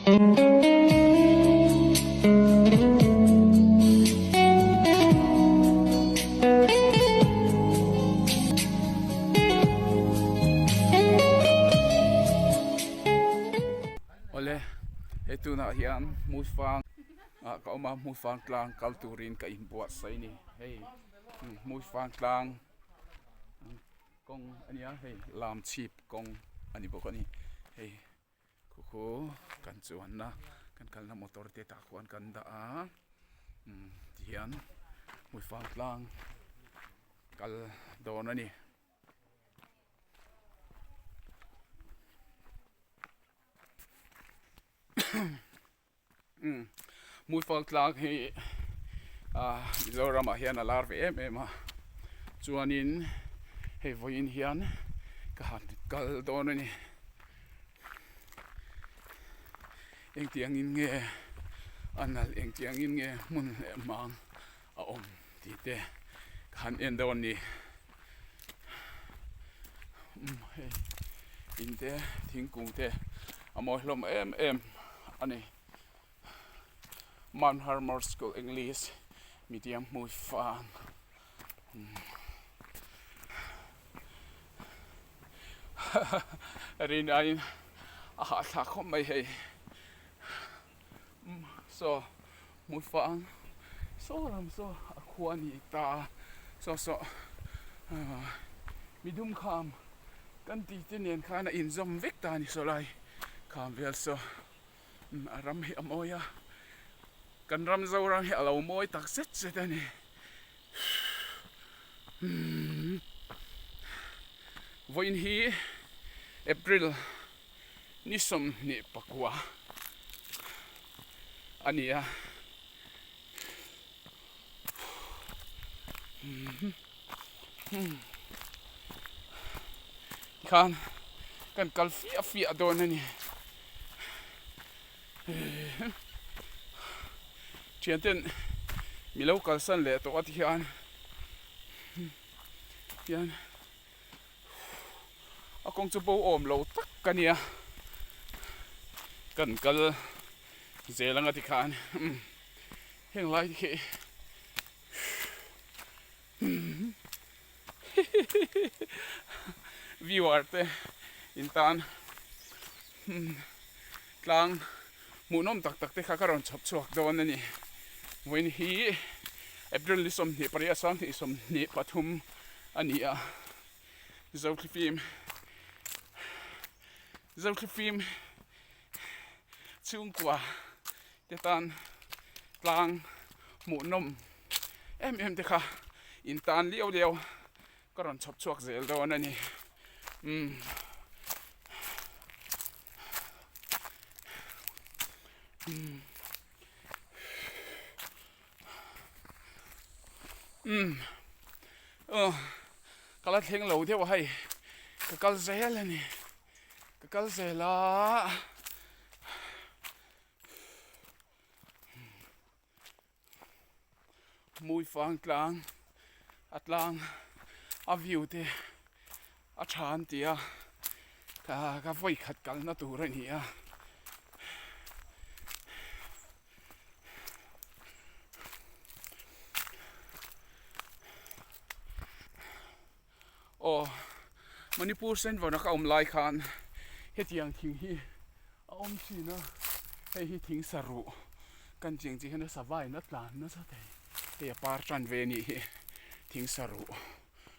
Awle he tunah hian hmuifang ah ka awm a hmuifang tlang kal turin ka inbuatsaih a ni hei hmuifang tlang kawng a nia hei lam chhip kawng a ni bawk a ni hei khu khu kan chuanna kan kalna motor te tah khuan kan dah a umm tihian hmuifang tlang kal dawn a ni. Hmuifang tlang hi ah Mizoram ah hian a lar ve em em a chuanin hei vawiin hian ka han kal dawn a ni engtiang in nge a nalh engtiang in nge hmun leh mang a awm tih te ka han en dawn a ni. Umm hei in te thingkung te a mawi hlawm em em a ni Mount Hermon School English Medium hmui fang rin aiin a hahthlak khawp mai hei umm saw hmui fang saw lam saw a khua a ni ta a saw saw ah midum kham kan tih te nen khan a inzawm vek ta a ni saw lai kham vel saw a ram hi a mawi a kan ram Zoram hi a lo mawi tak zet zet a ni vawiin hi April. Ni 29 a ni a. Tikhan kan kal fiah fiah dawn a ni. Thianten mi lo kalsan leh tawh a tikhian hian. A kawng chu bo awm lo tak a nia kan kal zel anga tikhan heng lai te khi viewer te in tan tlang hmuhnawm tak tak te kha ka rawn chhawp chhuak dawn a ni vawiin hi April ni 28 2023 a ni a. Zothlifim Zothlifim chhungkua te tan tlang hmuhnawm em em te kha in tan liau liau ka rawn chhawp chhuak zel dawn a ni umm. Umm aw ka la thleng lo deuh a hei ka kal zel a ni ka kal zel a hmui fang tlang a tlang a view te a tha an ti a ka vawi khat kalna tur a ni a. Aw Manipur Senvana ka awm lai khan hetiang thing hi a awm thin a hei hi thing saruh kan tih ang chi hian a sava in a tlan nasa thei hei a par tan ve a nih hi thing saruh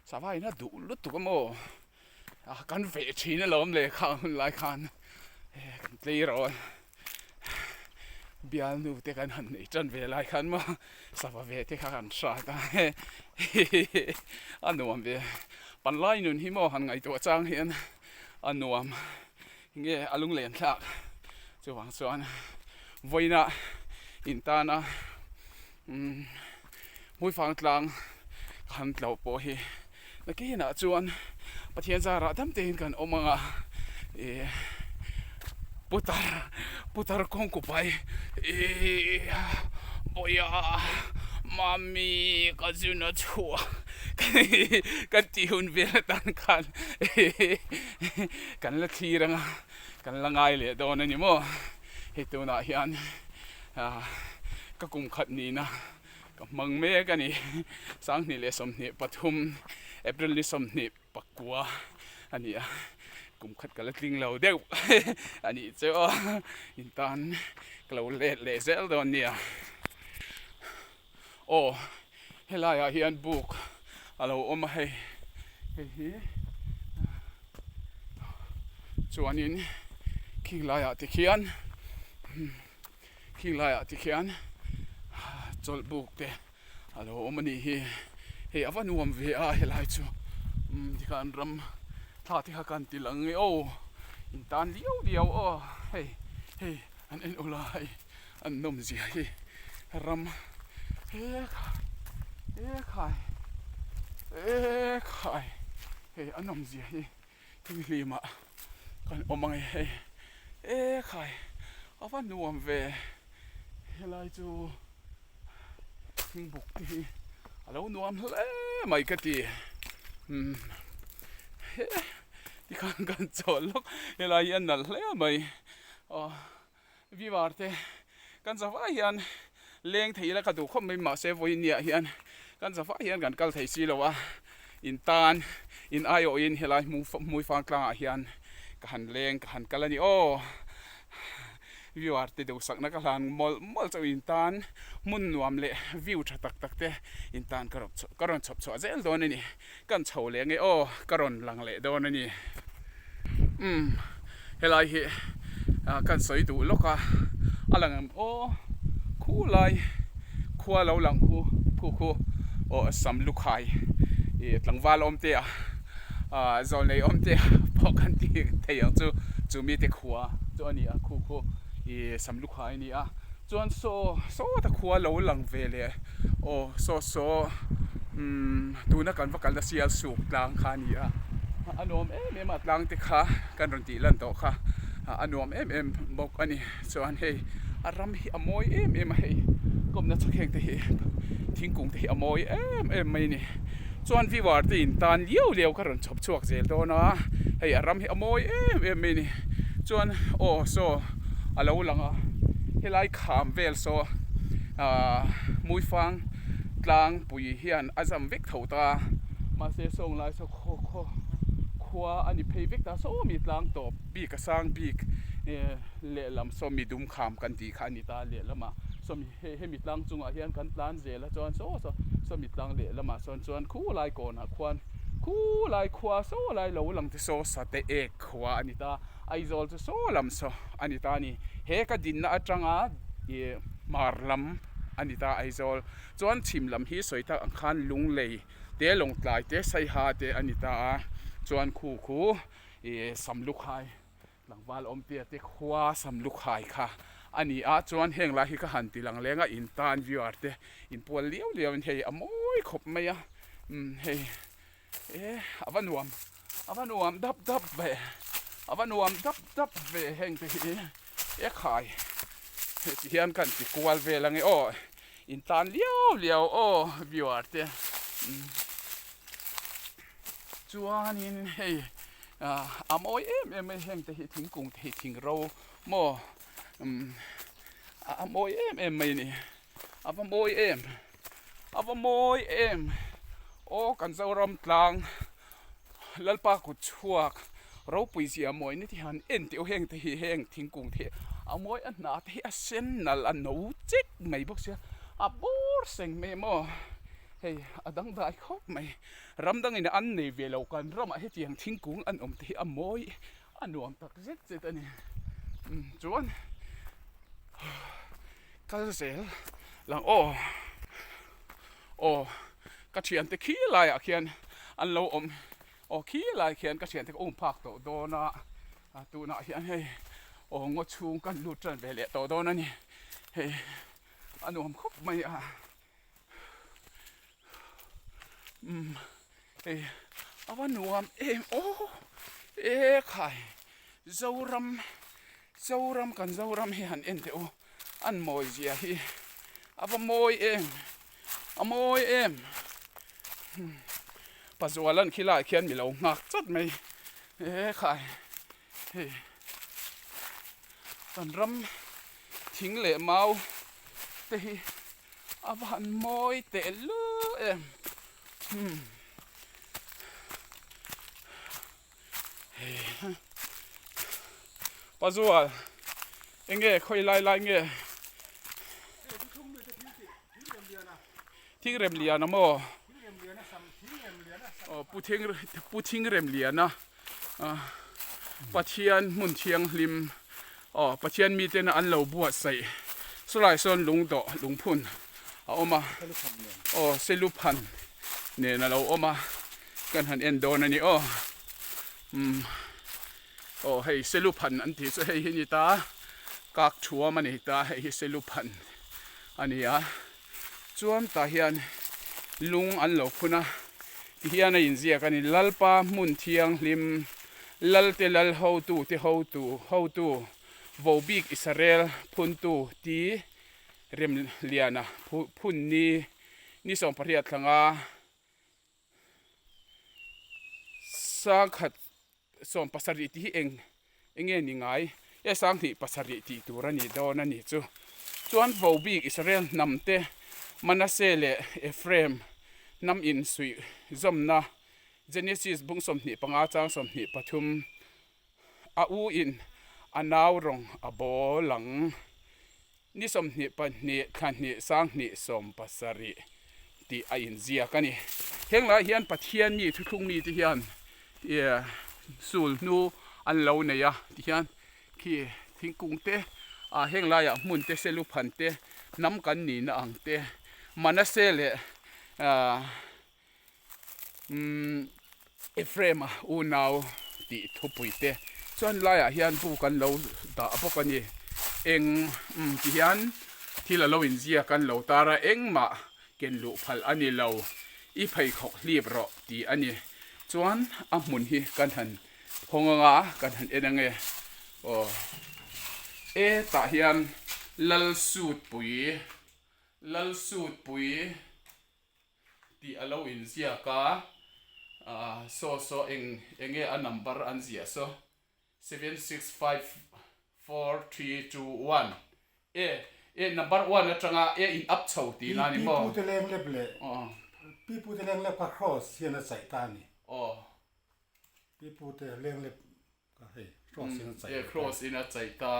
sava in a duh lutuk a maw kan veh thin alawm le kha hun lai khan kan tleirawl. Bialnu te kan han nei tan ve lai khan maw sava ve te kha kan hrat a a nuam ve panlai nun hi maw han ngaihtuah chang hian a nuam nge a lunglen thlak chuvang chuan vawiina in tana umm hmuifang tlang ka han tlo pawh hi. Nakinah chuan Pathian zarah dam tein kan awm ang a, ih putar putar kawngku pai ih bawia mami ka zun a chhuah kan tih hun vel atan khan kan la thlir ang a, kan la ngai leh dawn a ni maw. Hei tunah hian ka kum khat nihna ka hmang mek a ni. 2023 April ni 29 a ni a, kum khat ka la tling lo deuh a nih chu aw. In tan ka lo let leh zel dawn nia. Aw helaiah hian buk a lo awm a hei hei hi chuanin khing laiah te khian khing laiah te khian chawlh buk te a lo awm a nih hi hei a va nuam ve a helai chu umm tikhan ram thla te kha kan ti lang nge aw in tan liau liau aw hei hei an en ula hei. An nawm zia hi ram he khai he khai he khai hei a nawm zia hi thing hlimah kan awm ang e hei he khai a va nuam ve helai chu thingbuk te hi a lo nuam hle mai ka ti umm he tikhan kan chawl lawk helai hi a nalh hle mai aw. Vivar te kan zavai hian leng thei ila ka duh khawp mai mahse vawinia hian kan zavai hian kan kal thei si lo a in tan in aiawhin helai hmui fang tlangah hian ka han leng ka han kal a ni aw Vivar te duhsakna ka hlan mawlh mawlh chauh in tan hmun nuam leh view tha tak tak te in tan ka ka rawn chhawp chhuah zel dawn a ni kan chho leh nge aw ka rawn lang leh dawn a ni. Umm helai hi kan sawi duh lawk a a lang em aw khulai khua lo lang khu khu khu aw sam lukhai ih tlangval awm te a ah zawlnei awm te pawh kan ti thei ang chu chu mite khua chu a ni a khu khu ih sam lukhai a ni a chuan saw sawta khua lo lang ve leh aw saw saw umm tuna kan va kalna sial suk tlang kha a ni a a nuam em em a tlang te kha kan rawn tih lan tawh kha a nuam em em bawk a ni chuan hei a ram hi a mawi em em a hei kawmna chhak te hi thingkung te hi a mawi em em mai a ni chuan viewer te in tan liau liau ka rawn chhawp chhuak zel dawn a hei a ram hi a mawi em em mai a ni chuan aw saw a lo lang a helai kham vel saw ahh Muifang tlangpui hian a zam vek tho ta a mahse sawng lai saw khaw khaw khua a ni phei vek ta sawmi tlang tawp bik a sang bik eh lehlam sawmi dum kham kan tih kha a ni ta lehlamah sawmi hei hemi tlang chungah hian kan tlan zel a chuan saw saw sawmi tlang lehlamah sawn chuan khulai kawnah khuan khulai khua saw lai lo lang te saw sate ek khua a ni ta Aizawl chu saw lam saw a ni ta a ni he ka dinna atanga ih hmar lam a ni ta Aizawl chuan chhim lam hi sawi tak ang khan Lunglei te Lawngtlai te Saiha te a ni ta a chuan khu khu ih Samlukhai tlangval awmtea te khua Samlukhai kha a ni a chuan heng lai hi ka han ti lang leng a in tan viewer te inpual liau liau in hei a mawi khawp mai a umm hei. E a va nuam a va nuam dap dap ve a va nuam dap dap ve heng te hi e khai hei ti hian kan ti kual vel ange aw in tan liau liau aw viewer te chuanin hei a mawi em em mai heng te hi thingkung te hi thing ro maw a mawi em em mai a ni a va mawi em. A va mawi em aw kan Zoram tlang Lalpa kut chhuak ropui zia mawi ni te hian en teh u heng te hi heng thingkung te hi a mawi a hna te hi a sen nalh a no chek mai bawk sia a bawr seng mai em aw hei a dangdai khawp mai ram dangin an nei ve lo kan ramah hetiang thingkung an awm te hi a mawi a nuam tak zet zet a ni chuan. Kal zel lang aw aw ka thiante khi laiah khian an lo awm aw khi lai khian ka thiante ka um phak tawh dawn a a tunah hian hei aw ngaw chhung kan lut tan ve leh tawh dawn a ni hei a nuam khawp mai a umm hei a va nuam em aw e khai Zoram Zoram kan Zoram hi han en teh u. An mawi zia hi a va mawi em a mawi em Pazual an khi lai khian mi lo nghak chat mai he khai hei kan ram. thing leh mau te hi a va han mawi teh luh em umm Pazual enge khawi lai lai nge thing rem lian a maw aw pu thing pu thing rem lian a Pathian hmun thianghlim aw Pathian miten an lo buatsaih sawlai sawn lungdawh lungphun a awm a aw seluphan nen a lo awm a kan han en dawn a ni aw umm aw hei seluphan an tih chu hei hi a ni ta kak thuam a ni ta hei hi seluphan a ni a. Chuan tah hian lung an lo phun a, tihian a inziak a ni, Lalpa hmun thianghlim, Lalte Lal hotu te hotu, hotu, Vobik Israel phuntu ti Remliana phun ni, ni sawmpariat thlanga sangkhat 70 tih hi eng enge ni ngai e sanghnih pasarih tih tur a nih dawn a ni chu chuan vo bik Israel hnam te Manasseh leh Ephraim hnam in suih zawmna Genesis bung 25 chang 23 a u in a nau rawng a bawl ang ni 22 thla hnih sanghnih 70 tih a inziak a ni. Heng lai hian Pathian mi thuthlung mite hian sul hnu an lo nei a ti hian khi thingkung te ah heng laiah hmun te seluphan te hnam kan nihna ang te Manasseh leh ah umm Ephraim-a unau tih thupui te chuan laiah hian bu kan lo dah bawk a ni. Eng umm ti hian thil a lo inziak an lo tar a, engmah ken luh phalh a ni lo, i pheikhawk hlip rawh tih a ni. Chuan a hmun hi kan han hawng anga kan han en ange aw. E tah hian Lalsutpui Lalsutpui. Tih a lo inziak a, ah saw saw eng eng nge a number an ziah saw 7654 3 2 1 e e number one atanga e in up chho tih na ni maw? Pi pute leng lep leh pi pute leng lep kha cross hian a chaih ta a ni. Aw. Pi pute leng lep Ka hei cross in a chaih ta. Cross in a chaih ta.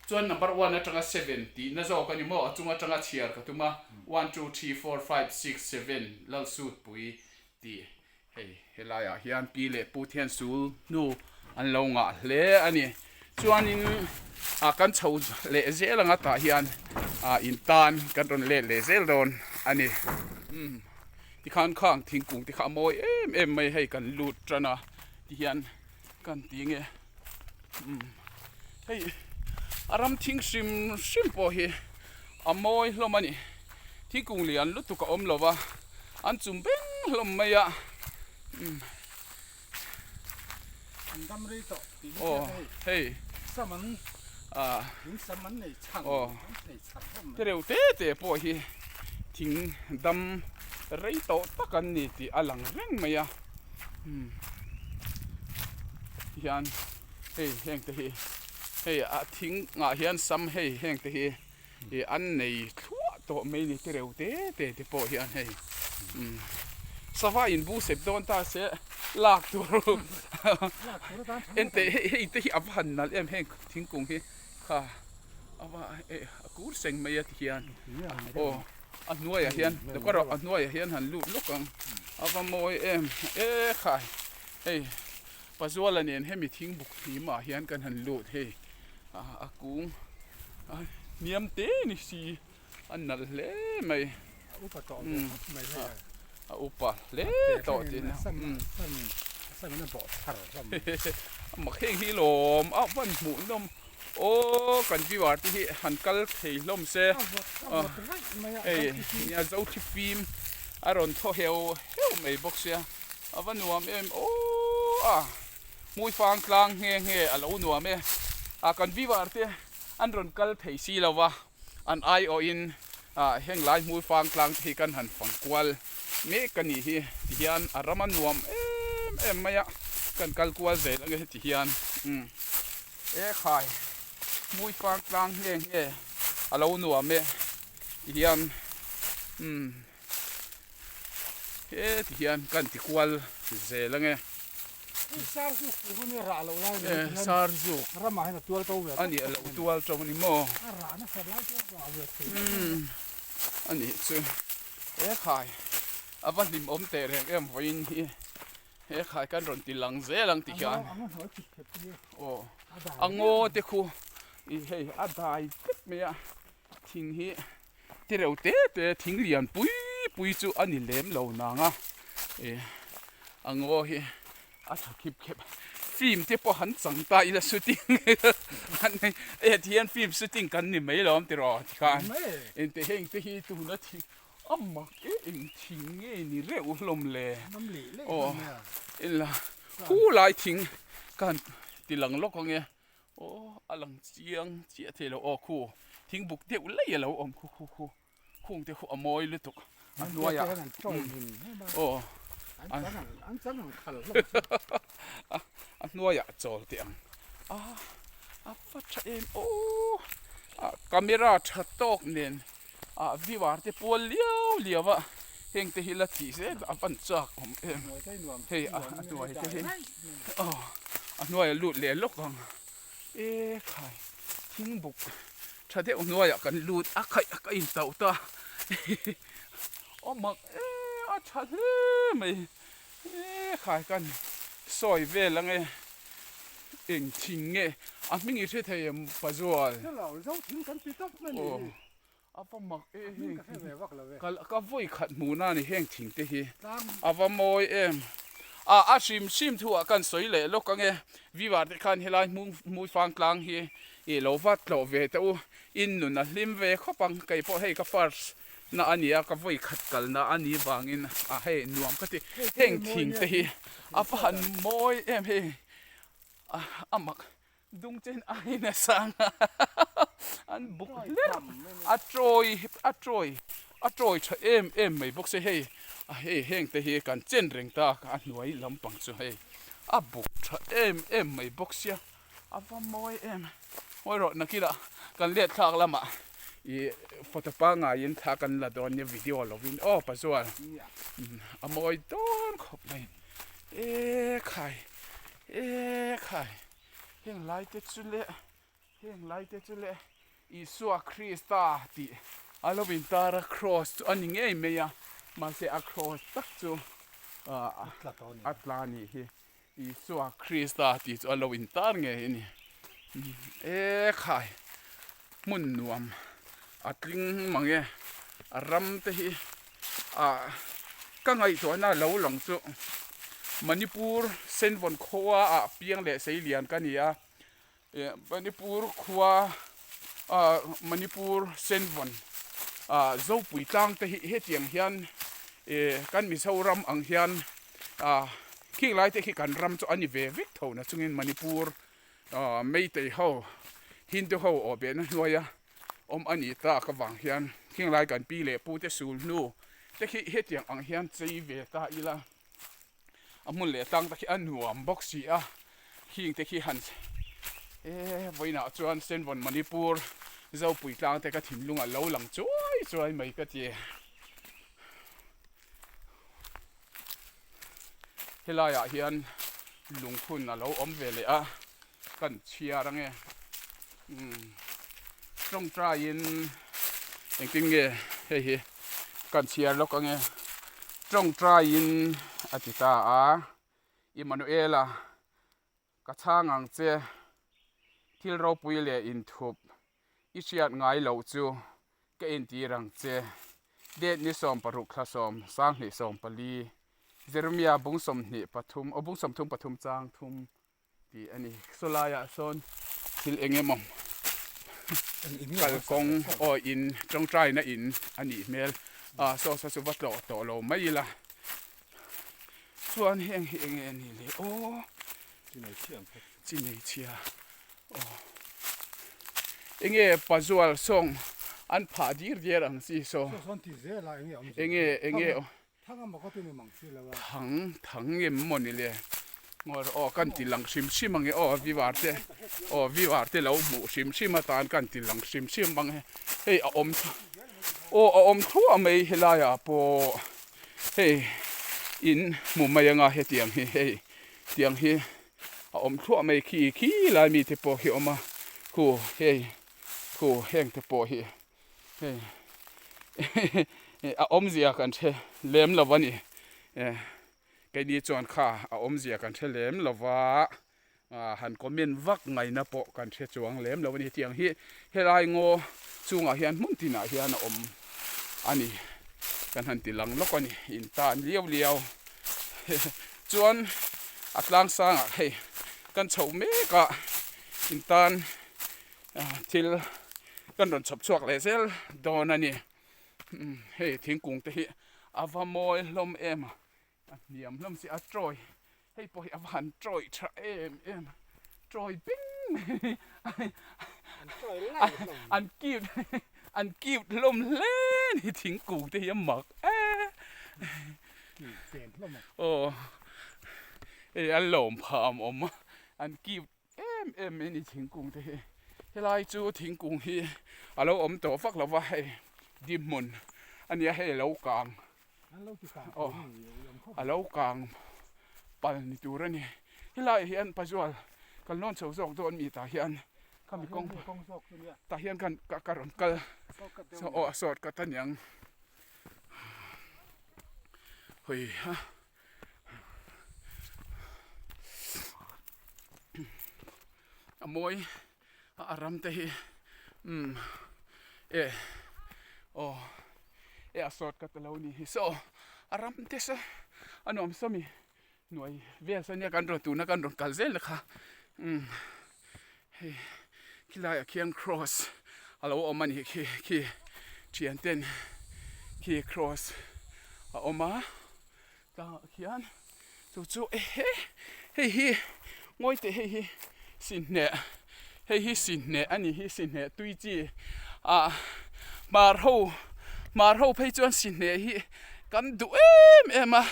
Chuan number one atanga seven tih na zawk a ni maw? A chung atanga chhiar ka tum a, one two three four five six seven Lalsutpui tih hei helaiah hian pi leh pu te hian sul hnu an lo ngah hle a ni. Chuanin ah kan chho leh zel anga tah hian ah in tan kan rawn let leh zel dawn a ni. Umm tikhan khang thingkung te kha a mawi em em mai hei kan lut tan a tihian. Kan ti nge umm hei a ram thing hrim hrim pawh hi a mawi hlawm a ni thingkung lian lutuk a awm lo va an chum beng hlawm mai a umm An dam rei tawh tih hi aw hei sam an ah thing sam an nei chhan aw an nei chhan hlawm mai tereuh te te pawh hi thing dam rei tawh tak an ni tih a lang reng mai a. Umm hian hei heng te hi hei a thing ah hian sam hei heng te hi ih an nei thluah tawh mai ni tereuh te te te pawh hian hei umm sava in bu sep dawn ta se lak tur en teh hei hei te hi a va han nalh em heng thingkung hi kha a va eh a kur seng mai a ti hian aw. A hnuaiah hian lawk erawh a hnuaiah hian han lut lawk ang a va mawi em e khai hei Pazuala nen hemi thingbuk hlimah hian kan han lut hei a kung a hniam te ni si a nalh hle mai a upa tawh ve khawp mai hei a upa hle tawh tih na a mak heng hi lawm a van hmuh nawm. Aw kan viewer te hi han kal thei hlawm se hei nia zo thi fim a rawn thaw heu heu mai bawk sia a va nuam em aw a hmui fang tlang nghe nghe a lo nuam e a kan viewer te an rawn kal thei si lo va an aiawhin ah heng lai hmui fang tlang te hi kan han fang kual mek a nih hi tihian a ram a nuam em em mai a kan kal kual zel ang e heti hian umm. E khai, hmui fang tlang nge nge. a lo nuam e ti hian umm heti hian kan ti kual zel ange. Sarzuk a nih a lo tual to a ni maw umm a nih chu he khai a va hlim awm teh reng em vawiin hi. He khai kan rawn ti lang zel ang ti hian aw a ngaw te khu ih hei a dai tlat mai a thing hi ti reuh te te thing lian pui pui chu a ni lem lo nang a ih a ngaw hi a tha khip khep film te pawh han chang ta ila shooting an nei eh ti hian film shooting kan ni mai lo ang tiraw tikhan engte heng te hi tuna thing A mak e eng thing nge ni reuh hlawm le aw en la khu lai thing ka han ti lang lawk ang e aw a lang chiang chiah thei lo aw khu thing buk deuh laih a lo awm khu khu khu khung te khu a mawi lutuk a hnuaiah aw a hnuaiah chawl teh ang a a va tha em aw a camera tha tawk nen. Ah viewer te pual liau liau a heng te hi la tih zel a van chak awm em hei a hnuai te hi aw a hnuai a lut leh lawk ang e khai thing buk tha deuh hnuaiah kan lut a khaih ka in tauh ta aw mak e a tha hle mai e khai kan sawi vel ang e eng thing nge a hming i hre thei em Pazual aw. A va mak e heng thing ka vawi khat hmuh na ni heng thing te hi a va mawi em a a hrim hrim thu ah kan sawi leh lawk ange viewer te khan helai hmui fang tlang hi ih lo va tlawh ve teh u in nun a hlim ve khawp ang kei pawh hei ka first na a nia ka vawi khat kal na a nih vangin a hei nuam ka ti heng thing te hi a va han mawi em hei a mak Dung chen aiin a sang a, an buk hler a tawi a tawi a tawi tha em em mai bawk se hei hei heng te hi kan chen reng ta a hnuai lampang chu hei a buk tha em em mai bawk sia a va mawi em mawi rawh nakinah kan let thlak lamah ih photo pangaiin thla kan la dawn nia video lovin aw pazual a mawi dawn khawp mai e khai e khai. Heng lai te chu leh heng lai te chu leh Isua Krista tih a lo intar a cross chu a ni ngei mai a mahse a cross tak chu ah a tla a nih hi Isua Krista tih chu a lo intar ngei a ni e khai hmun nuam a tling mang e a ram te hi ah ka ngaihtuahna lo lang chu Manipur Senvawn khua ah piang leh sei lian ka ni a eh Manipur khua ah Manipur Senvawn ah Zopui tlang te hi hetiang hian eh kan Mizoram ang hian ah khing lai te khi kan ram chu a ni ve vek tho na chungin Manipur ah Meitei ho Hindu ho awh behna hnuaia awm a nih tak avang hian khinglai kan pi leh pu te sul hnu te khi hetiang ang hian chei ve ta ila a hmun leh tlang te khi a nuam bawk si a khing te khi han e vawiinah chuan Senvawn Manipur Zopui tlang te ka thinlung a lo lang chuai chuai mai ka ti helaiah hian lungphun a lo awm ve leh a. Kan chhiar ange umm tawngtaiin engtin nge hei hi kan chhiar lawk ange tawngtaiin a ti ta a Immanuela ka chhang ang che thil ropui leh inthup i hriat ngai loh chu ka entir ang che. Date ni 16 thla sawm 20 14 Jeremia bung 23 aw bung 33 chang thum. Tih a ni. Saw laiah sawn thil eng emaw kalkawng aw in tawngtaina in a nih hmel a saw saw chu va tlawh tawh lo mai ila chuan heng hi eng nge a nih le aw chi nei chhia aw eng nge pazual sawng an phah dir diar ang chi saw eng nge eng nge aw thang thang em maw ni le. Ngawi rawh aw kan ti lang hrim hrim ang e aw viewer te aw viewer te lo hmuh hrim hrim atan kan ti lang hrim hrim ang e hei a awm aw a awm thuah mai helai ah pawh hei in hmu mai anga hetiang hi hei tiang hi a awm thluah mai khi khi lai mi te pawh khi a awm a khu hei khu heng te pawh hi hei a awmzia kan hre lem lo a ni eh. Keini chuan kha a awmzia kan hre lem lo va, han comment vak ngaihna pawh kan hre chuang lem lo a ni. Hetiang hi helai ngaw chungah hian hmun tinah hian a awm a ni. Kan han ti lang lawk a ni, in tan liau liau. Chuan a tlang sangah hei kan chhoh mek a, in tan thil kan rawn chhawp chhuak leh zel dawn a ni. Hei thingkung te hi a va mawi hlawm em a, a hniam hlawm si a trawi hei pawh hi a va han trawi tha em em trawi bing mai an cute an cute hlawm hle a ni thingkung te hi a mak e aw hei a lawm phah a awm a an cute. Em em mai a ni thingkung te hi helai chu thingkung hi a lo awm tawh vak lo va hei dinhmun a nia hei a lo kang aw a lo kang pal ni tur a ni helaiah hian pazual kan lawn chho zawk dawn mi tah hian khami kawng tah hian khan ka rawn kal aw a sawt cut a niang hawi ha. A mawi a ram te hi umm eh aw eh a sawt ka ta lo ni hi saw a ram te saw a nuam sawmi hnuai vel saw nia kan rawn tuna kan rawn kal zel na kha umm hei khilaiah khian cross a lo awm a nih khi khi thian ten khi cross a awm a. Tlangah khian chu chu ehe hei hi ngawi teh hei hi sinhneh hei hi sinhneh a ni hi sinhneh tui chi ah hmar ho hmar ho phei chuan sinhneh hi kan duh em em a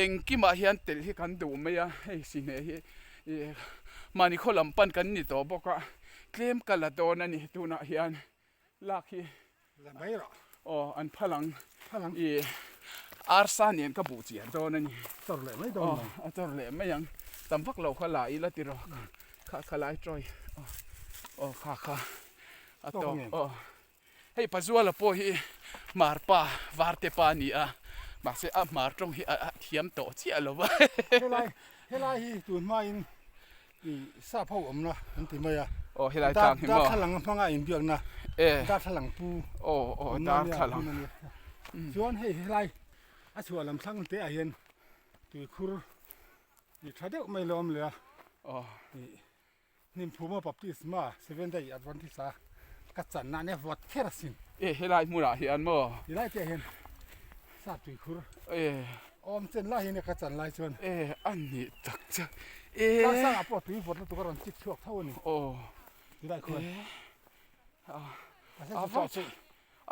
engkimah hian telh hi kan duh mai a hei sinhneh hi ih mahni khaw lam pan kan ni tawh bawk a tlem ka la dawn a ni tunah hian. Lak hi la mai rawh. Aw an phal ang. Phal ang. I arsa nen ka buh chiah dawn a ni. Chawr leh mai dawn lo. A chawr leh mai ang. Tam vak lo kha la ila ti rawh. Kha kha lai tawi. Aw aw kha kha a tawk. Aw hei Pazuala pawh hi hmar pa varte pa a ni a mahse a hmar tawng hi a thiam tawh chiah lo va. Helai helai hi tun hmain I sap ho awmna an ti mai a. Aw helai tlang hi maw. Darthlalang a hmanga inbiakna. E. Darthlalang pu. Aw aw darthlalang. Chuan hei helai a chhuah lam thlang te ah hian tuikhur i tha deuh mai lo awm leh a. Aw. I Hnimphuma Baptisma Seventh Day Adventist a ka channa ania vawt kher asin. E helai hmunah hian maw. Helai te ah hian sap tuikhur. E. Awm chen lai hian ka chan lai chuan. E a nih tak chu e. Tlang sangah pawh tui vawt lutuk a rawn chik chhuak tho a ni. Aw. Tilai khuan. E. A va chu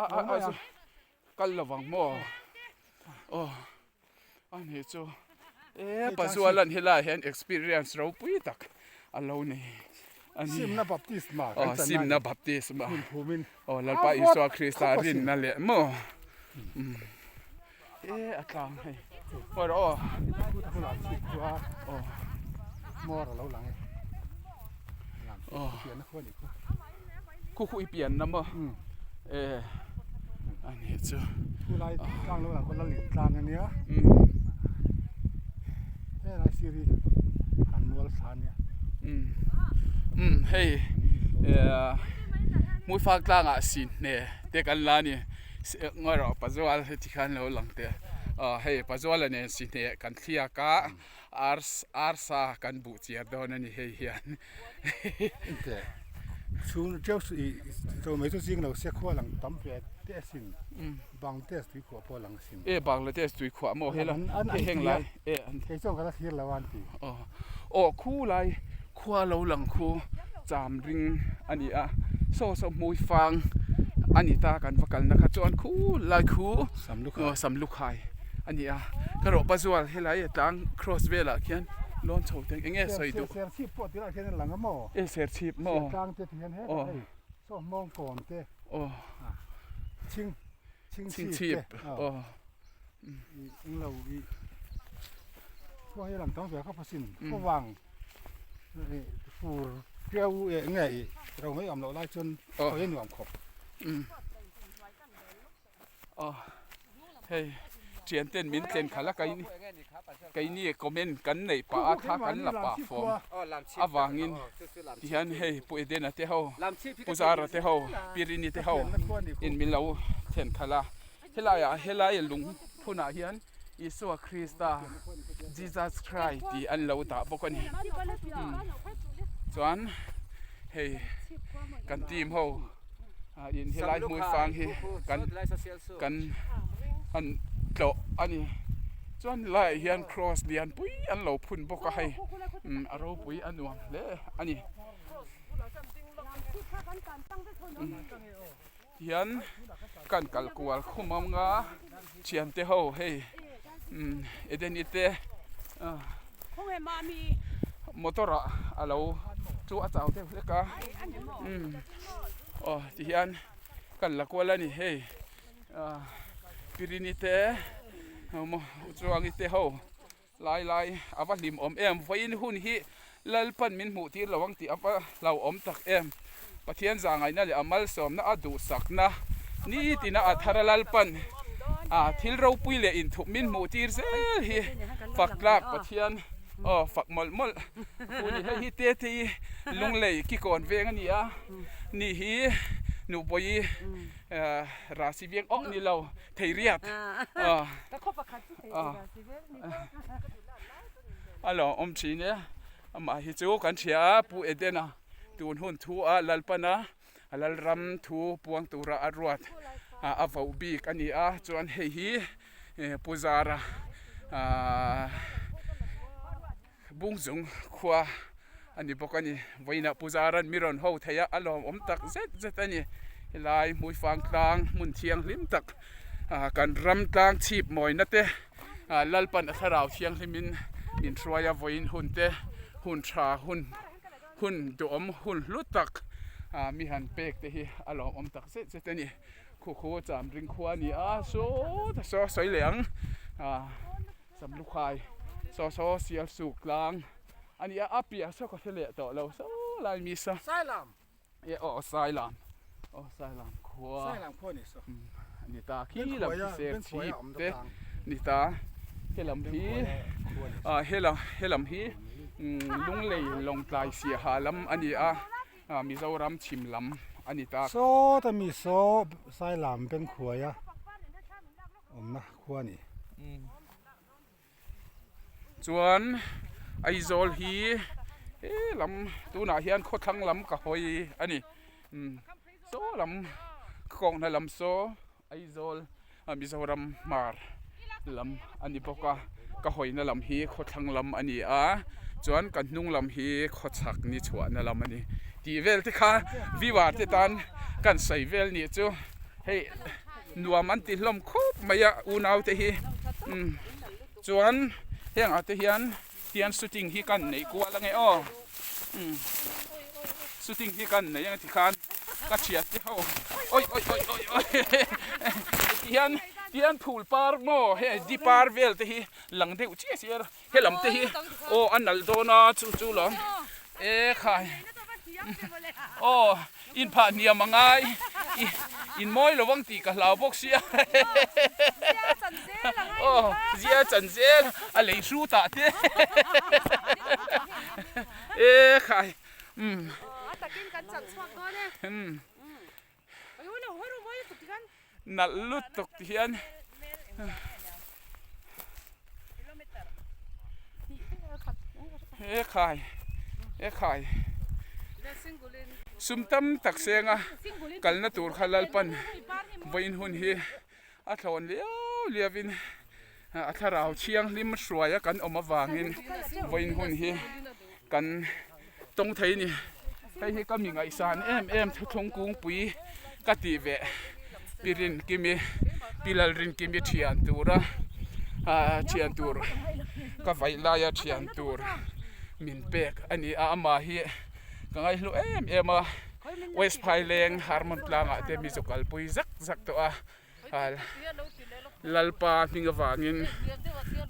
a a a kal lovang maw. Aw. A nih chu e Pazualan helaiah hian experience ropui tak a lo nei a ni. Simna baptisma kan chan Simna baptisma. Aw Lalpa Isua Krista rinna leh maw. E a tlang hei. Ngawi rawh aw. Aw. Mawr a lo lang e. Aw. Khu khu i pian na maw. E a nih chu. Khu lai tlang lo lang khaw lal in tlang a nia. He lai sir hi an mual thla a nia. Umm hei Hmuifang tlangah Sihne te kan la a ni. Ngawi rawh Pazual heti khan lo lang teh aw hei Pazuala nen Sihne kan thliak a arsa kan buh chiar dawn a ni hei hian. Engteh chhung teuh suh i chaw mai chu zing lo se khua lang tam ve teh asin Bangladesh tui khuah pawh a lang asin. E Bangladesh tui khuah maw hela hei heng lai e an kei chuan ka la thlir lo a an ti. Aw aw khu lai khua lo lang khu cham ring a ni a saw saw hmui fang a ni ta kan va kalna kha chuan khu lai khu samlukhai a ni a ka rawh pazual helai a tlang cross velah khian. Lawn chho teng enge sawi duh? Serchhip pawh tilai khian a lang a maw? E serchhip maw? Sertlang te ti hian hetah hei saw hmawngkawn te aw chhing chhingchhip te aw englo i khua hi a lang tam ve khawp asin khawvang fur ṭiau eh nge i ro mai awm loh lai chuan khawi a nuam khawp. Aw hei thian ten min tlen khalh a keini keini comment kan neih pah a thla kan la pah fawm avangin tihian hei Pu Edena te ho Pu Zara te ho Pi Rini te ho in min lo thlen khalh a helai ah helai lung phunah hian Isua Krista Jesus Christ tih an lo dah bawk a ni chuan hei kan team ho. In helai hmuifang hi kan kan han tlawh a ni chuan helaiah hian cross lian pui an lo phun bawk a hei a ropui a nuam hle a ni tihian kan kal kual khum ang a thiante ho hei Edeni te motor ah a lo chu a chau deuh hlek a aw ti hian kan la kual a ni hei Pirini te Chuangi te ho lai lai a va hlim awm em vawiin hun hi Lalpan min hmuh tir lo ang tih a va hlauhawm tak em Pathian zahngaihna leh a malsawmna a duhsakna nitina a thar a Lalpan a thil ropui leh inthup min hmuh tir zel hi fak tlak Pathian aw fak mawlh mawlh pu ni hei hi tete i lunglei kikawn veng a ni a ni hi nuhbawi rasi veng awk ni lo thei riat aw a lo awm thin e amah hi chu kan hria a Pu Edena tun hun thu a Lalpana a Lalram thu puang tura a ruat a voh bik a ni a chuan hei hi Pu Zara ahh Bungzung khua a ni bawk a ni. Vawiinah Pu Zaran mi rawn ho thei a, a lawmawm tak zet zet a ni. Helai Hmuifang tlang hmun thianghlim tak kan ram tlang chhip mawina te Lalpan a thlarau thianghlimin min hruai a, vawiin hun te hun tha hun hun duhawm hun hlu tak mi han pek te hi a lawmawm tak zet zet a ni. Khu khu Chamring khua a ni a, saw ta saw sawi leh ang. Samlukhai saw saw sial suk tlang a ni a, a piah saw ka hre leh tawh lo saw lai mi saw Sailam e aw Sailam aw Sailam khua Sailam khua ni saw a ni ta khi lam khi ser chhip te ni ta helam hi ah helam helam hi Lunglei Lawngtlai Siaha lam a ni a Mizoram chhim lam a ni ta. Saw ta mi saw Sailam Bengkhuaia awmna khua a ni. Chuan Aizawl hi he lam tunah hian khawthlang lam ka hawi a ni. Saw lam kawngna lam saw Aizawl Mizoram hmar lam a ni bawk a, ka hawina lam hi khawthlang lam a ni a, chuan ka hnung lam hi khawchhak ni chhuahna lam a ni tih vel te kha viewer te tan kan sawi vel nih chu hei. Nuam an ti hlawm khawp mai a unau te hi umm chuan heng ah te hian tian shooting hi kan neih kual ange aw umm shooting hi kan nei ang tikhan ka thian te ho awi awi awi awi awi tihian tian phul par maw hei di par vel te hi lang deuh chiah chiah a helam te hi aw a nalh dawn a chu chu lo e khai aw inphah hniam a ngai in mawi lo ang tih ka hlau bawk sia aw zia chan zel a lei hru tah te e khai umm Nalh lutuk ti hian e khai e khai sum tam tak senga kalna tur kha Lalpan vawiin hun hi a thlawn liau liau in a thlarau thianghlim hruaia kan awm avangin vawiin hun hi kan tawng thei a ni. Hei hi ka mi ngaihsan em em thuthlung kungpui ka tih ve Pi Rinkimi Pi Lalrinkimi thian tura. Thian tur ka vaih laia thian tur min pek a ni a, amah hi ka ngaihlu em em a, West Phaileng Harmon tlangah te mi chu kalpui zak zak tawh a, Lalpa hming avangin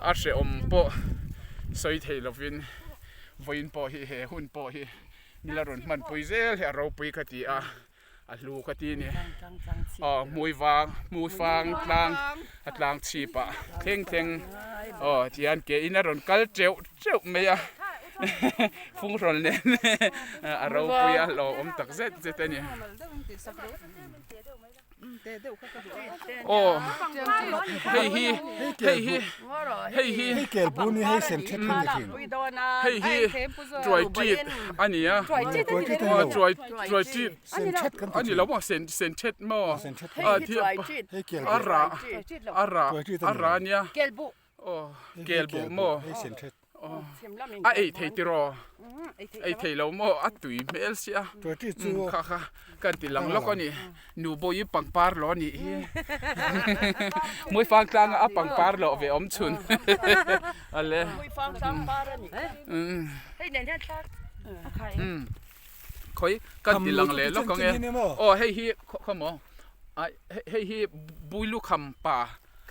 a hrehawm pawh sawi thei lovin vawiin pawh hi he hun pawh hi mi la rawn hmanpui zel hi a ropui ka ti a. A hlu ka ti ni. Aw hmui vang hmui fang tlang a tlang chhip ah thleng thleng aw tihian ke in a rawn kal teuh teuh mai a funghrawl nen a ropui a hlauhawm tak zet zet a ni. Aw hei hi hei hi hei hi hei kel bu ni hei sem thet khan ni thin hei hi tuai tit a ni a tuai tit sem thet kan a ni lo maw sen sen thet maw a thi a rah a rah a rah a nia aw kel bu maw hei sem thet A ei thei tiraw? Ei thei lo maw? A tui hmel sia. Kha kha kan ti lang lawk a ni. Nu bawi pangpar lo a nih hi. Hmuifang tlanga a pangpar loh ve awm chhun. Ale. Khawi kan ti lang leh lawk ang e. Aw hei hi khaw maw? Hei hi Builukham pa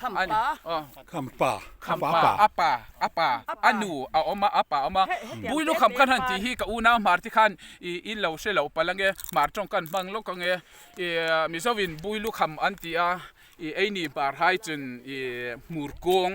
Khampa. Khampa. Khampa. A pa. A pa. A nu a awm a, a pa a awm a. Bui lu kham khan han tih hi ka unau hmar te khan i in lo hre loh palh ange, hmar tawng khan hmang lawk ange. I Mizovin bui lu kham an ti a, i eini hmar hai chun i hmur kawng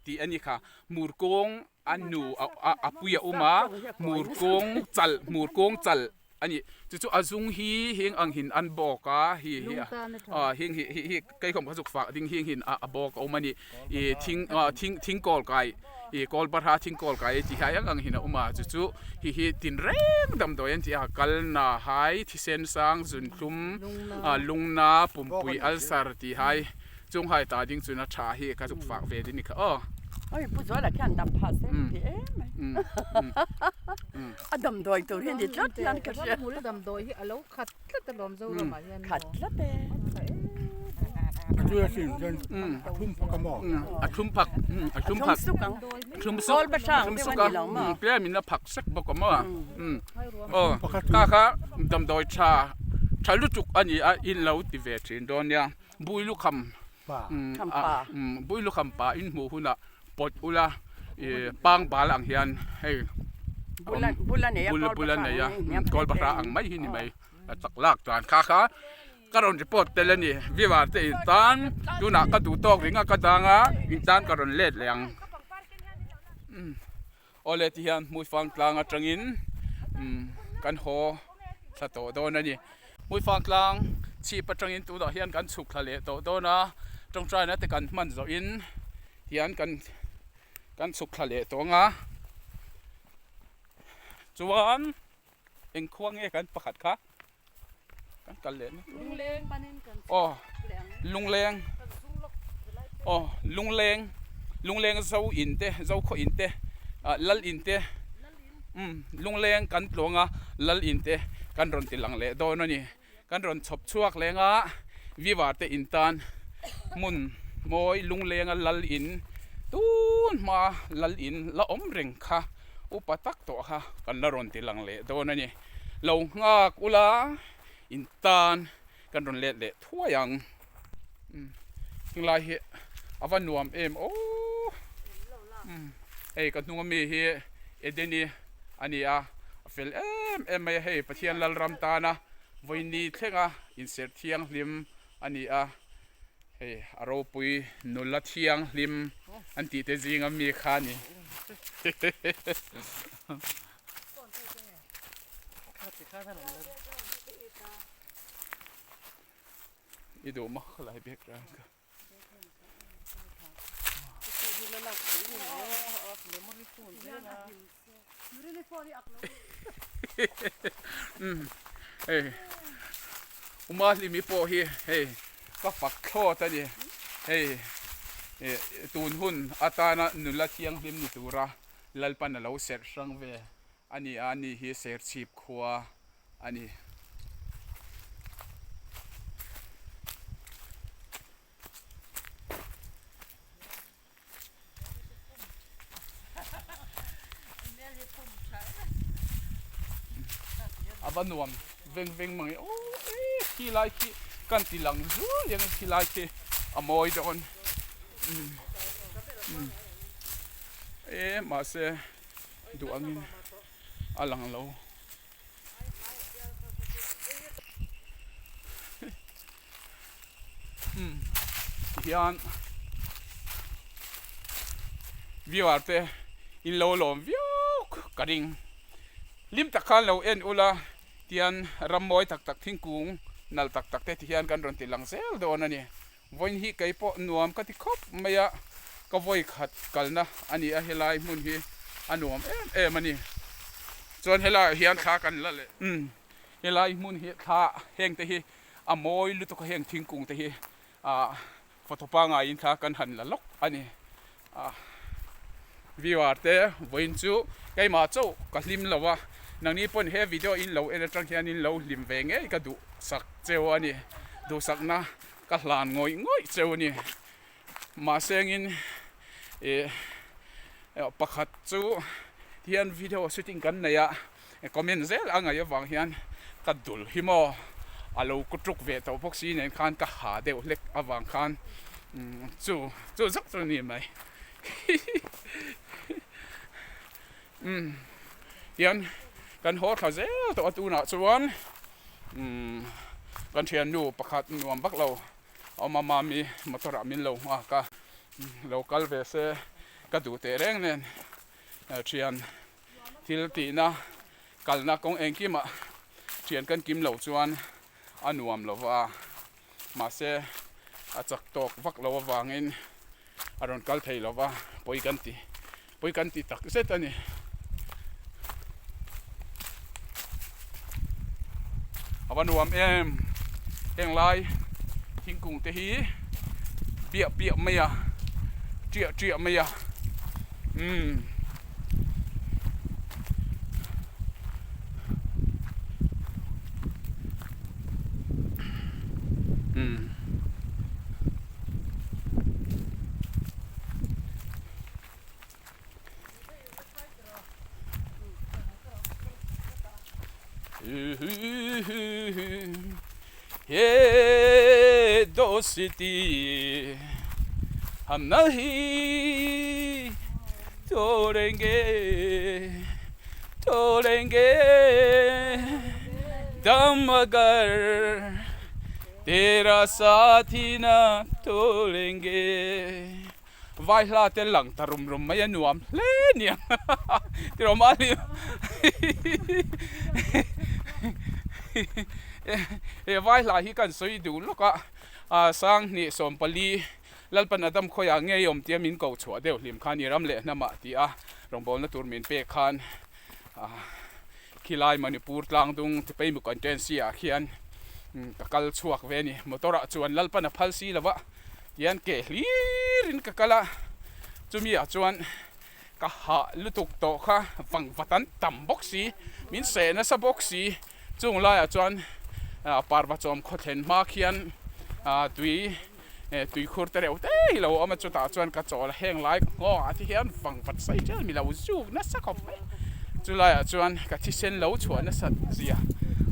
tih a ni kha. Hmur kawng a nu a pui a awm a, hmur kawng chal, hmur kawng chal. A ni, chu chu a zung hi heng ang hin an bawk a, hi hi a heng hi hi hi keikhawm kha zuk fah ding heng hin a bawk a awm a ni, ih thing ah thing thing kawl kai ih kawl parha thing kawl kai tih hi ang ang hin a awm a, chu chu hi hi tinreng damdawi an tih a, kalna hai thisen sang zunthlum ah lungna pumpui ulcer tih hai chung hai ta ding chuna tha hi ka zuk fah ve ding a ni kha aw. Oi Pu Zuala khian dam phah se ka ti em mai. A damdawi tur hi ni tlat hian ka hria. Ramhmul damdawi hi a lo khat tlat alawm Zoramah hian maw? Khat tlat e. A tui a sin chuan a thlum phak a maw? A thlum phak, a thlum phak. A thlum suk ang. A thlum suk. Kawl pahrang deuh a ni lo maw? Tlem in a phak sek bawk a maw? Aw, kha kha damdawi tha tha lutuk a ni a, in lo ti ve thin dawn nia. Bui lukham bui lukham pa in hmuh hunah pawt ula ih pang bal ang hian hei bul a nei a bul a nei a kawl bahra ang mai hi ni mai a chak lak chuan kha kha ka rawn report tel a ni viewer te in tan tunah ka duh tawk ring a ka dang a in tan ka rawn let leh ang Awle ti hian Hmuifang tlang atangin kan haw thla tawh dawn a ni. Hmuifang tlang chhip atangin tunah hian kan chhuk thla leh tawh dawn a, tawngtaina te kan hman zawhin hian kan kan chhuk thla leh tawh ang a. Chuan eng khua nge kan pakhat kha kan kal leh na tur. Lungleng panin kan aw lungleng aw lungleng lungleng zo in te zo khaw in te ah lal in te umm lungleng kan tluang a lal in te kan rawn ti lang leh dawn a ni kan rawn chhawp chhuak leng a vivar te in tan hmun mawi lungleng a lal in tun hma lal in la awm reng kha upa tak tawh kha kan la rawn ti lang leh dawn a ni. Lo nghak ula in tan kan rawn let leh thuai ang. Heng lai hi a va nuam em aw. Hei ka hnung ami hi Edeni a ni a, a fel em em mai a hei Pathian Lalram tana vawiini thlenga inserh thianghlim a ni a. Hei a ropui nula thianghlim an tih te zinga mi kha a ni. I duh maw khalai background kha. Hei Uma Hlimi pawh hi hei ka fak thlawt a ni hei tun hun atana nula thianghlim ni tura Lalpan a lo serh hrang ve a ni a, ani hi Serchhip khua a ni. va nuam veng veng mang e aw e khi lai khi kan ti lang zul ang e khi lai khi a mawi dawn umm umm e mahse duh angin a lang lo. Umm tihian viewer te in lo lawm viau ka ring hlim tak khan lo en ula tihian ram mawi tak tak thingkung nalh tak tak te tihian kan rawn ti lang zel dawn a ni vawiin hi kei pawh nuam ka ti khawp mai a ka vawi khat kalna a ni a helai hmun hi a nuam em em a ni chuan helaiah hian thla kan la leh umm helai hmun hi thla heng te hi. A mawi lutuk a heng thingkung te hi ah photo pangaiin thla kan han la lawk a ni. Ah viewer te vawiin chu keimah chauh ka hlim lo a, nangni pawn he video in lo en atang hian in lo hlim ve ngei ka duhsak cheu a ni. Duhsakna ka hlan ngawih ngawih cheu a ni. Mahse engin ih pakhat chu hian video shooting kan nei a comment zel a ngaih avang hian ka dul hi maw a lo kutruk ve tawh bawk si nen khan ka ha deuh hlek avang khan chu chu zauh chu a ni mai umm tian kan haw thla zel tawh a tunah chuan umm kan thiannu pakhat nuam vak lo. Awm a mami motor ah min lo nghak a, lo kal ve se ka duh teh reng nen thian thil tihna kalna kawng engkimah thian kan kim lo chuan a nuam lo va, mahse a chak tawk vak lo avangin a rawn kal thei lo va, pawi kan ti pawi kan ti tak zet a ni. A va nuam em heng lai thingkung te hi piah piah mai a tiah tiah mai a umm. He dosti hum nahi todenge todenge dam agar Tera saathi na tolenge Vai hla te lang ta rum rum mai a nuam hle nia tiraw mahni he vai hla hi kan sawi duh lawk a Sanghnih 14 Lalpan Adam khawiah ngei awm tia min ko chhuah deuh hlim khan i ram leh hnamah tih a rawngbawlna tur min pek khan Khilai Manipur tlangdung Tipeimuk Constituency ah khian ka kal chhuak ve a ni. Motor ah chuan Lalpan a phal si lo va, tihian ke hlir in ka kal a, chumi ah chuan ka hah lutuk tawh kha vang vat an tam bawk si, min seh nasa bawk si, chung laiah chuan parva chawm khawthlen hma khian tui tuikhur te reuh te hi lo awm a, chutah chuan ka chawl a heng lai ka nghawng ah te hian vang vat sai ṭel mi lo zuk nasa khawp mai. Chulaiah chuan ka thisen lo chhuah nasat zia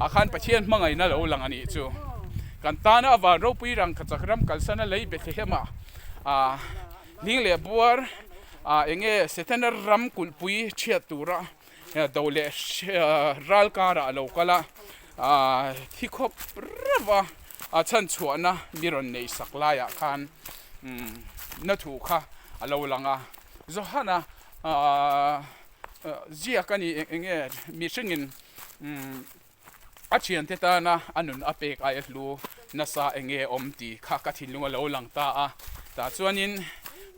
ah khan Pathian hmangaihna lo lang a nih chu. Kan tana a van ropui rang ka chak ram kalsana lei Bethlehem ah ah hling leh buar ah eng nge Setana ram kulhpui chhiat tura do leh ral karah a lo kal a, thi khawp reuh a, a chhan chhuahna mi rawn neih sak laiah khan na thu kha a lo lang a. Johana ziak a ni eng nge mihringin a thiante tana a nun a pek aia hlu nasa eng nge awm tih kha ka thinlung a lo lang ta a. Tah chuanin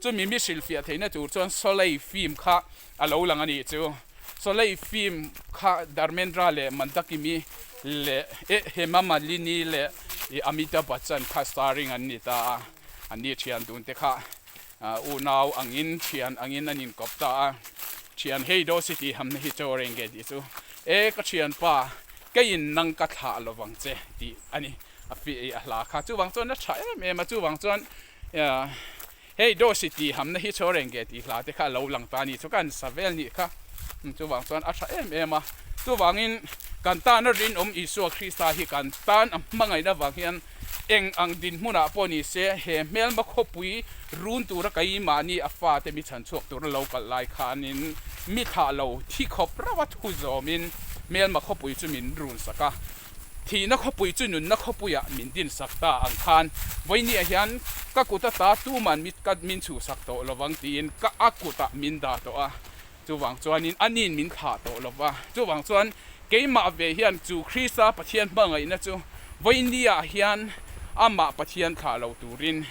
chumi mi hrilhfiah theihna tur chuan Soleil film kha a lo lang a nih chu. Soleil film kha Dharmendra leh Mandakini leh Hema Malini leh Amitabh Bachchan kha starring an ni ta a. An ni thian dun te kha unau angin thian angin an inkawp ta a. Thian hei daw si tih hamna hi chaw reng nge tih chu e ka thianpa keiin nang ka thlah lovang che tih a ni. A a hla kha chuvang chuan a tha em em a chuvang chuan Hei Dosi tih hamna hi chaw reng nge tih hla te kha a lo lang ta a ni chu ka han sa vel nih kha. Chuvang chuan a tha em em a. Chuvangin Kan tana rinawm Isua Krista hi kan tan a hmangaihna avang hian eng ang dinhmunah pawh ni se he hmelma khawpui run tura keimahni a fate mi chhanchhuak tura lo kalh lai khanin mi thlah lo thi khawp rauh a thu zawmin hmelma khawpui chu min run sak a. Thihna khawpui chu nunna khawpuiah min dinsak ta ang khan vawinia hian ka kut ata tuman mi ka min chhuhsak tawh lovang tiin ka a kutah min dah tawh a, chuvang chuanin a nin min thlah tawh lova. Chuvang chuan keimah ve hian chu Krista Pathian hmangaihna chu vawinia hian amah Pathian thlah lo turin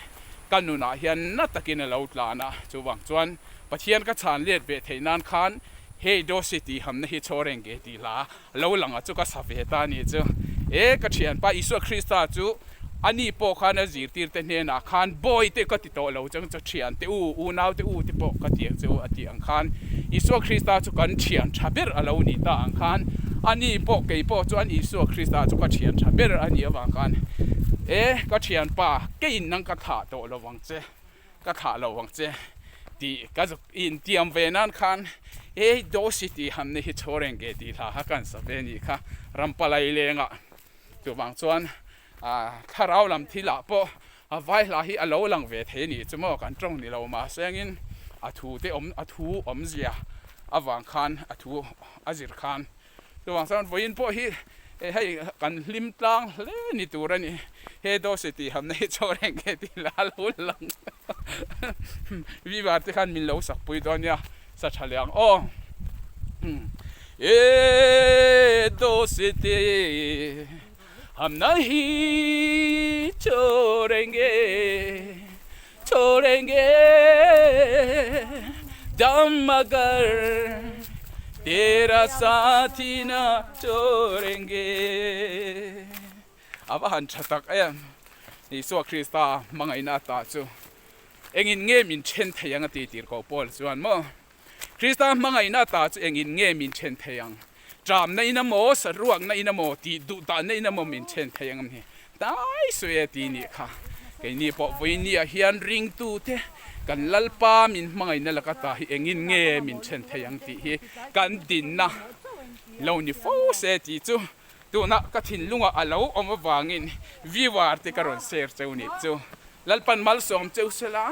ka nunah hian na takin a lo tlan a, chuvang chuan Pathian ka chhan let ve theih nan khan hei Dosi tih hamna hi chhawr eng ge tih hla Lo langa chu ka sa ve ta a nih chu. E, ka thianpa Isua Krista chu a ni pawh khan a zirtirte hnenah khan bawi te ka ti tawh lo chang chu thian te u, unau te u te pawh ka ti ang che u a tih ang khan Isua Krista chu kan thian tha ber a lo nih ta ang khan a ni pawh kei pawh chuan Isua Krista chu ka thian tha ber a nih avang khan e, ka thianpa keiin nang ka thlah tawh lo vang che. Ka thlah lo ang che tih ka zuk intiam ve nan khan hei Dosi tih han ni hi chhawr eng ge tih hla kha kan sa ve nih kha Rampalai lengah chuvang chuan thlarau lam thilah pawh a vai hla hi a lo lang ve thei nih chu maw kan tawng ni lo mahse angin a thu te awm a thu awmzia avang khan a thu a zir khan Chuvang chuan vawiin pawh hi hei kan hlim tlang hle ni tur a ni. He dawhse tih hamna hi chaw reng nge tih la a lo lang. Viva te khan min lo sak pui dawn nia, sa tha leh ang aw. E dawhse te hamna hi chaw reng nge, chaw reng nge dam agar tera saathi na chhorenge a va han tha tak em Isua Krista hmangaihna ata chu engin nge min then thei ang a ti tir ko Paul chuan maw Krista hmangaihna ata chu engin nge min then thei ang Ṭamna in amaw, saruakna in amaw, tih duh dahna in amaw min then thei ang em hi? Hnai sawi e ti nih kha. Keini pawh vawinia hian ringtute kan Lalpa min hmangaihna laka ta hi engin nge min then thei ang tih hi kan dinna lo ni fo se tih chu tuna ka thinlungah a lo awm avangin viewer te ka rawn share cheu nih chu. Lalpan malsawm cheu sela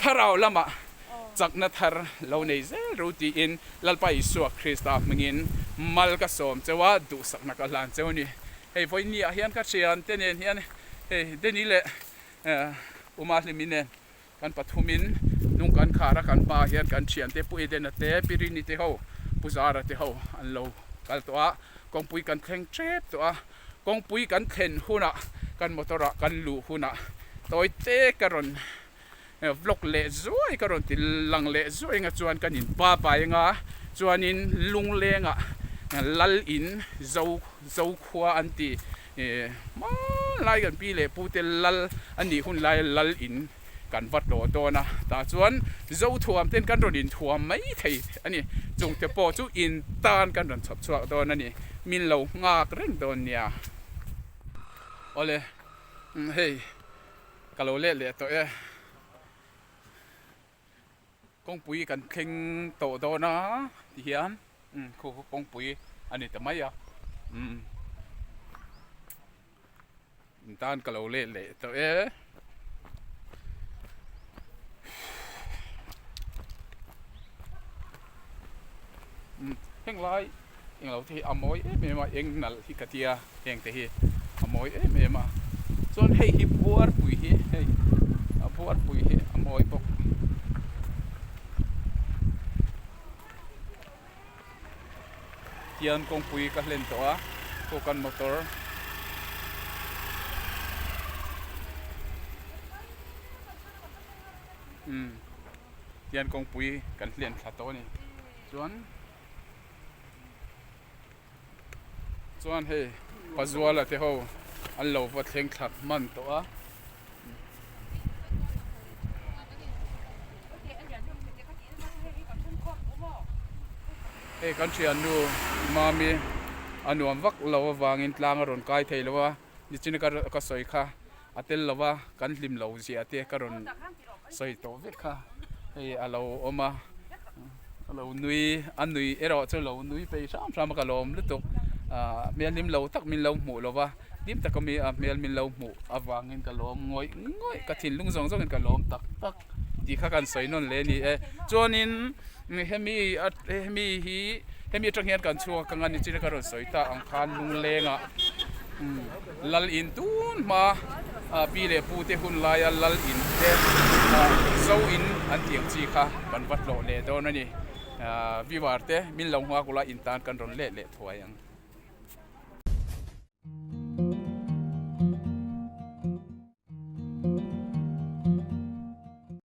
thlarau lamah chakna thar lo nei zel ru tiin Lalpa Isua Krista hmingin mal ka sawm cheu a, duhsakna ka hlan cheu a ni. Hei vawinia hian ka thiante nen hian hei Denny leh Uma Hlimi nen kan pathumin nung kan khar a, kan hmaah hian kan thiante Pu Edena te, Pi Rini te ho, Pu Zara te ho an lo kal tawh a, kawngpui kan thleng tep tawh a. Kawngpui kan thlen hunah kan motor ah kan luh hunah tawi te ka rawn vlog leh zuai ka rawn ti lang leh zuai anga chuan kan in pa pai anga chuanin lunglengah lal in zo zo khua an ti hmanlai kan pi leh pu te lal a nih hun laia lal in kan va tlawh dawn a tah chuan zo thuam ten kan rawn inthuam mai thei a ni chung te pawh chu in tan kan rawn chhawp chhuak dawn a ni min lo nghak reng dawn nia awle hei ka lo let leh tawh e kawngpui kan thleng tawh dawn a ti hian khu kawngpui a ni ta mai a umm. In tan ka lo let leh tawh e. Heng lai englo te hi a mawi em em a eng nalh hi ka tia heng te hi a mawi em em a chuan hei hi buarpui hi hei a buarpui hi a mawi bawk. Tian kawngpui ka hlen tawh a aw kan motor umm tian kawngpui kan hlen thla tawh a ni chuan chuan hei Pazuala te ho an lo va thleng thla hman tawh a. Hei kan thiannu Mami a nuam vak lo avangin tlang a rawn kai thei lo a, nichina ka sawi kha a tel lo va kan hlim lo zia te ka rawn sawi tawh vek kha hei a lo awm a. A lo nui, a nui erawh chu lo nui phei hram hram a ka lawm lutuk. Ahh hmel hlim lo tak min lo hmuh lo va, hlim taka mi a hmel min lo hmuh avangin ka lawm ngawih ngawih, ka thinlung zawng zawngin ka lawm tak tak tih kha kan sawi nawn leh a ni e. Chuanin hemi a hemi hi hemi atang hian kan chhuak ang a ni chin a ka rawn sawi ta ang khan lunglengah Lal in tun hma pi leh pu te hun laia lal in te zo in an tih ang chi kha kan va tlawh leh dawn a ni. Viewer te min lo nghak ula in tan kan rawn let leh thuai ang.